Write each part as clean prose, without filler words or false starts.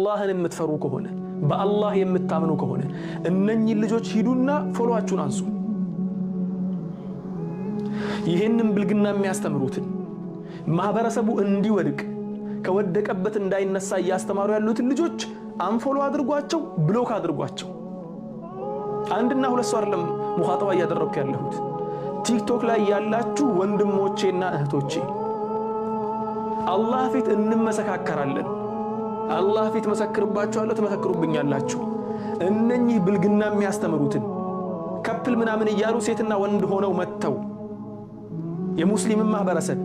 አላህን የምትፈሩ ከሆነ፣ በአላህ የምታምኑ ከሆነ እነኚህ ልጆች ሂዱና follow ኣችሁን አንሱ። ይህንን ብልግና የሚያስተምሩትን፣ ማህበረሰቡ እንዲወድቅ፣ ከወደቀበት እንዳይነሳ እያስተማሩ ያሉትን ልጆች unfollow አድርጓቸው፣ block አድርጓቸው። አንድና ሁለት ሰው አይደለም ሙኻጠባ እያደረግኩ ያለሁት። ቲክቶክ ላይ ያላችሁ ወንድሞቼና እህቶቼ፣ አላህ ፊት እንመሰካከራለን። አላህ ፊት መሰክርባችኋለሁ፣ ትመሰክሩብኛላችሁ። እነኚህ ብልግና የሚያስተምሩትን፣ couple ምናምን እያሉ ሴትና ወንድ ሆነው መጥተው የሙስሊምን ማህበረሰብ፣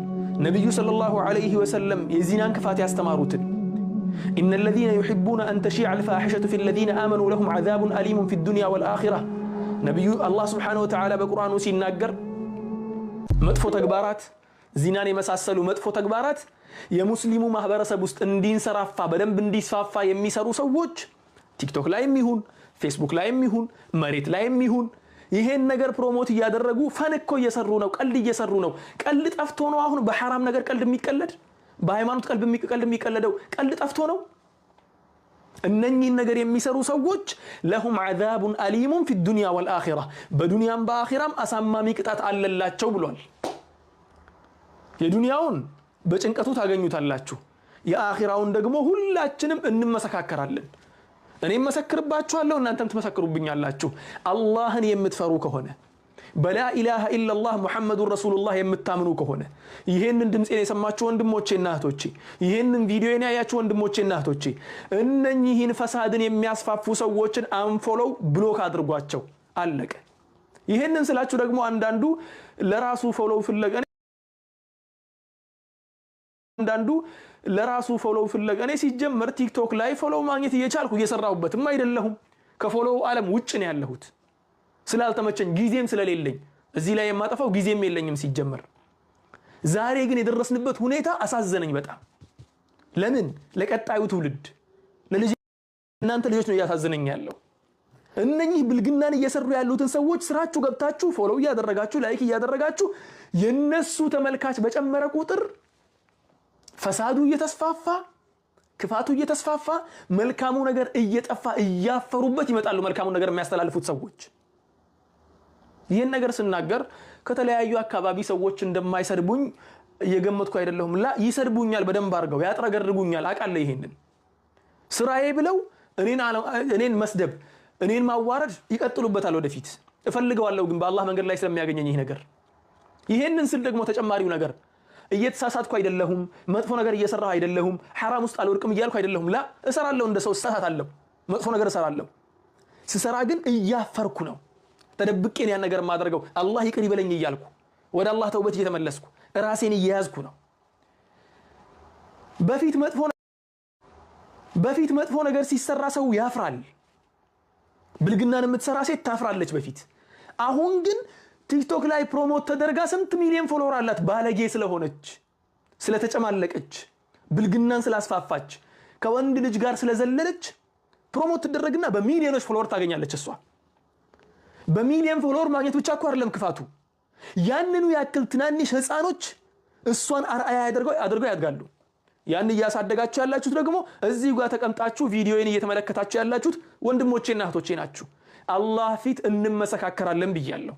ነቢዩ ሰለላሁ ዐለይሂ ወሰለም የዚናን ክፋት ያስተማሩትን፣ إن الذين يحبون أن تشيع الفاحشة في الذين آمنوا لهم عذاب أليم في الدنيا والآخرة። ነቢዩ አላህ ስብሓነሁ ወተዓላ በቁርአኑ ሲናገር መጥፎ ተግባራት፣ ዚናን የመሳሰሉ መጥፎ ተግባራት የሙስሊሙ ማህበረሰብ ውስጥ እንዲንሰራፋ፣ በደንብ እንዲስፋፋ የሚሰሩ ሰዎች፣ ቲክቶክ ላይም ይሁን፣ ፌስቡክ ላይም ይሁን፣ መሬት ላይም ይሁን፣ ይሄን ነገር promote እያደረጉ fun እኮ እየሰሩ ነው። ቀልድ እየሰሩ ነው። ቀልድ ጠፍቶ ነው አሁን በሐራም ነገር ቀልድ የሚቀለድ? በሃይማኖት ቀልድ የሚቀለደው ቀልድ ጠፍቶ ነው? እነኚህን ነገር የሚሰሩ ሰዎች لهم عذاب أليم في الدنيا والآخرة፣ በዱንያም በአኺራም አሳማሚ ቅጣት አለላቸው ብሏል። የዱንያውን በጭንቀቱ ታገኙታላችሁ። የአኺራውን ደግሞ ሁላችንም እንመሰካከራለን። እኔም መሰክርባችኋለሁ፣ እናንተም ትመሰክሩብኛላችሁ። አላህን የምትፈሩ ከሆነ፣ በ لا إله إلا الله محمد رسول الله የምታምኑ ከሆነ፣ ይሄንን ድምፄን የሰማችሁ ወንድሞቼና እህቶቼ፣ ይሄንን ቪዲዮን ያያችሁ ወንድሞቼና እህቶቼ፣ እነኚህን ፈሳድን የሚያስፋፉ ሰዎችን unfollow፣ block አድርጓቸው። አለቀ። ይሄንን ስላችሁ ደግሞ አንዳንዱ ለራሱ follow ፍለጋ፣ እኔ ሲጀመር ቲክቶክ ላይ follow ማግኘት እየቻልኩ እየሰራሁበትም አይደለሁም። ከ follow ዓለም ውጭ ነው ያለሁት። ስላልተመቸኝ፣ ጊዜም ስለሌለኝ፣ እዚህ ላይ የማጠፋው ጊዜም የለኝም ሲጀመር። ዛሬ ግን የደረስንበት ሁኔታ አሳዘነኝ በጣም። ለምን? ለቀጣዩ ትውልድ፣ ለልጅ እናንተ ልጆች ነው እያሳዘነኝ ያለው። እነኚህ ብልግናን እየሰሩ ያሉትን ሰዎች ስራችሁ ገብታችሁ follow እያደረጋችሁ፣ like እያደረጋችሁ፣ የነሱ ተመልካች በጨመረ ቁጥር ፈሳዱ እየተስፋፋ፣ ክፋቱ እየተስፋፋ፣ መልካሙ ነገር እየጠፋ እያፈሩበት ይመጣሉ። መልካሙ ነገር የሚያስተላልፉት ሰዎች። ይህን ነገር ስናገር ከተለያዩ አካባቢ ሰዎች እንደማይሰድቡኝ እየገመትኩ አይደለሁም። ላ፣ ይሰድቡኛል፣ በደንብ አድርገው ያጥረገርጉኛል። አውቃለሁ። ይሄንን ስራዬ ብለው እኔን መስደብ፣ እኔን ማዋረድ ይቀጥሉበታል ወደፊት። እፈልገዋለሁ ግን በአላህ መንገድ ላይ ስለሚያገኘኝ ይህ ነገር። ይሄንን ስል ደግሞ ተጨማሪው ነገር እየተሳሳትኩ አይደለሁም፣ መጥፎ ነገር እየሰራሁ አይደለሁም፣ ሐራም ውስጥ አልወድቅም እያልኩ አይደለሁም። ላ፣ እሰራለሁ፣ እንደ ሰው እሳሳታለሁ፣ መጥፎ ነገር እሰራለሁ። ስሰራ ግን እያፈርኩ ነው፣ ተደብቄን ያን ነገር የማደርገው፣ አላህ ይቅር ይበለኝ እያልኩ፣ ወደ አላህ ተውበት እየተመለስኩ፣ ራሴን እየያዝኩ ነው። በፊት መጥፎ ነገር ሲሰራ ሰው ያፍራል። ብልግናን የምትሰራ ሴት ታፍራለች በፊት። አሁን ግን ቲክቶክ ላይ promote ተደርጋ ስንት ሚሊዮን follower አላት። ባለጌ ስለሆነች፣ ስለተጨማለቀች፣ ብልግናን ስላስፋፋች፣ ከወንድ ልጅ ጋር ስለዘለለች promote ትደረግና በሚሊዮኖች follower ታገኛለች። እሷ በሚሊዮን follower ማግኘት ብቻ እኮ አይደለም ክፋቱ። ያንኑ ያክል ትናንሽ ህፃኖች እሷን አርአያ አድርገው ያድጋሉ። ያን እያሳደጋችሁ ያላችሁት ደግሞ እዚህ ጋር ተቀምጣችሁ ቪዲዮዬን እየተመለከታችሁ ያላችሁት ወንድሞቼና እህቶቼ ናችሁ። አላህ ፊት እንመሰካከራለን ብያለሁ።